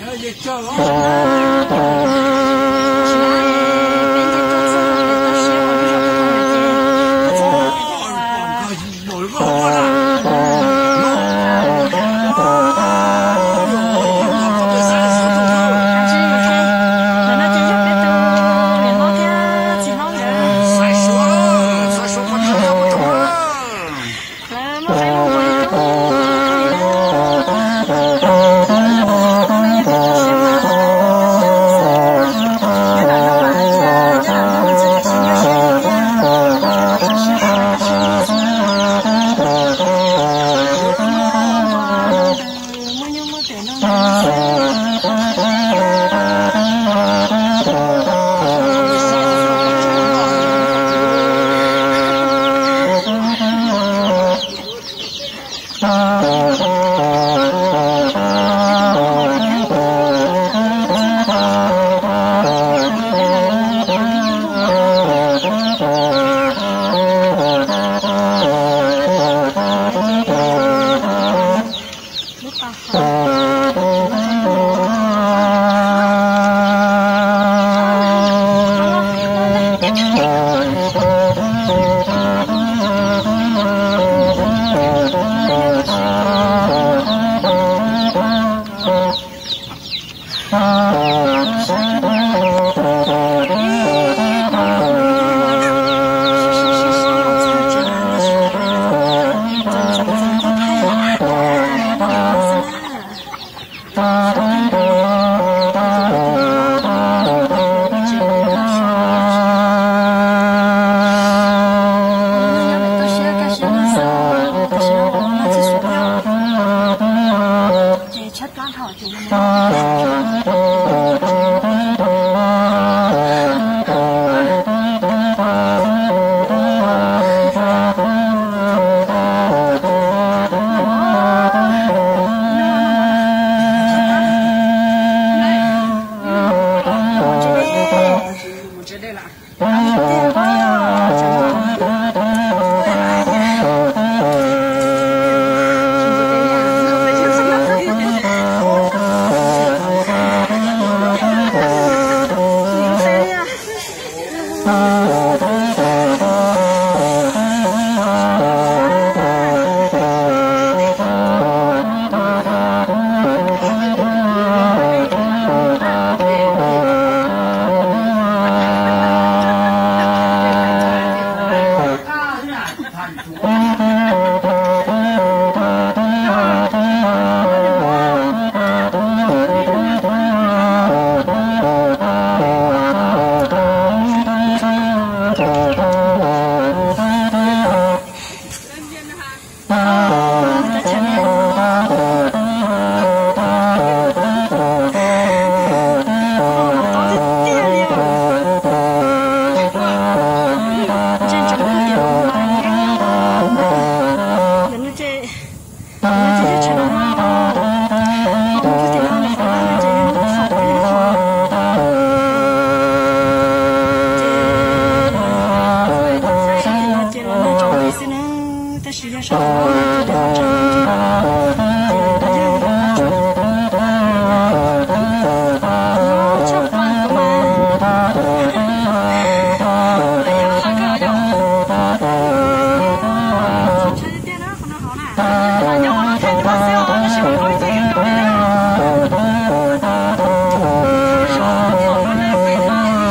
Ces los nag tso ntawd xwb na, tab sis yog sab tod ces yog tso ntawd, ces yog tshaj plaws kuv mas, yog hais kawg yog, tshaj tiag tiag na qhov no hov na, yog qhov no thaij tau xwb os, tab sis mas qhov ib txwm yog rau li na.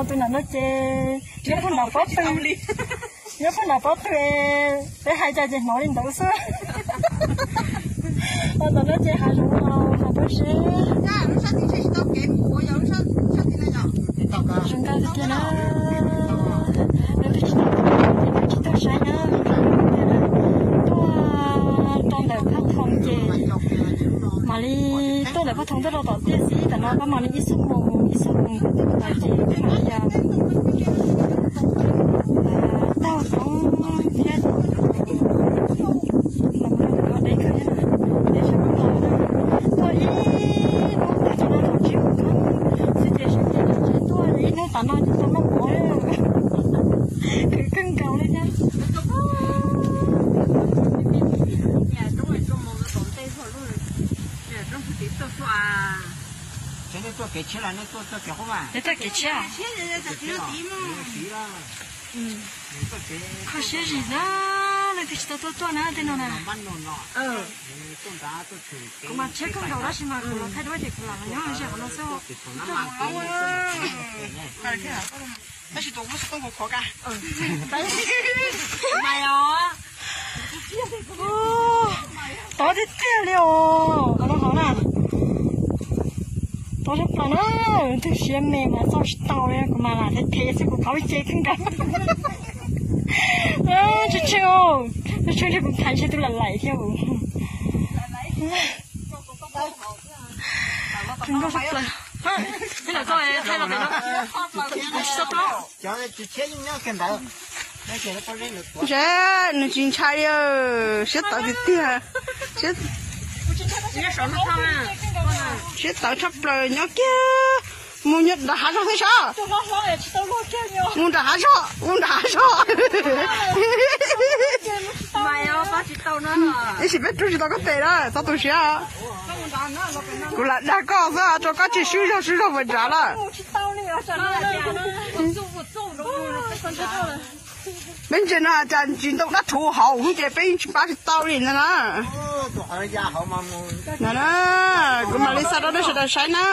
Tus nram no ces nyob puag nram pob tw, nyob puag nram pob tw, peb hais cas ces hnov li ntawd xwb. Ua ntawm no ces hav zoov los hav pob zeb. Zoo nkauj tiag Na, leej twg tsis tau tuaj ces tsis tau saib na, tuaj rau ntawm Phaj Thoo ces mam li tuaj ntawm Phaj Thoo tuaj rau tom tiaj xwb, tam no pab mam li ib xuab moos ib xuab moos tuaj tau ces peb mam li yog taug roob thiab los mus rau tom no deb kawg thiab na. Tuaj ib hnub tag kis no thaum tsib moos xwb ces sawv kev tsev tuaj ib hnub tas no ces tau noj mov. Khwv kawg nkaus li thiab. Ces nej tuaj kev tshiab los nej tuaj txoj kev qub mas? Nej tuaj kev tshiab. Kho siab zim na, leej twg tsis tau tuaj tuaj na tej no na. Kuv mas tshiab kawg nkaus tab sis mas kuv los thaij duab ces kuv lam los nyob ze qhov no xwb. Tab sis tus ub xov tooj kuv khuav ka. Tov tiag tiag li os, qhov no hov na. Tov zaj plaws na, twb siab me mas txauj tsis tau li, kuv mas lam thev thev xwb kuv qhov ce kawg nkaus. Tshee tshee, tshee tshee kuv thaiv ntshe twb lam laim thiab. Tsis tau tuaj, tsis tau tuaj. Ntshe nws tsis ntshai li, siab tawv tiag tiag. Siab tawv tshaj plaws nyob kiag. Mus nyob nram hav zog thiab sav. Mus nram hav zog, mus nram hav zog. Tab sis peb rub tsis tau koj tes na, txhob tu siab. Kuv lam dag koj xwb rau koj tsis swb zog swb zog mus nrad lawm. Peb ntsia no cas ntsis ntoo dab rhuv hauv ces peb yeej tsis pab tsis tau li ntag na. Na, kuv mam li xa rau nej sawv daws saib na.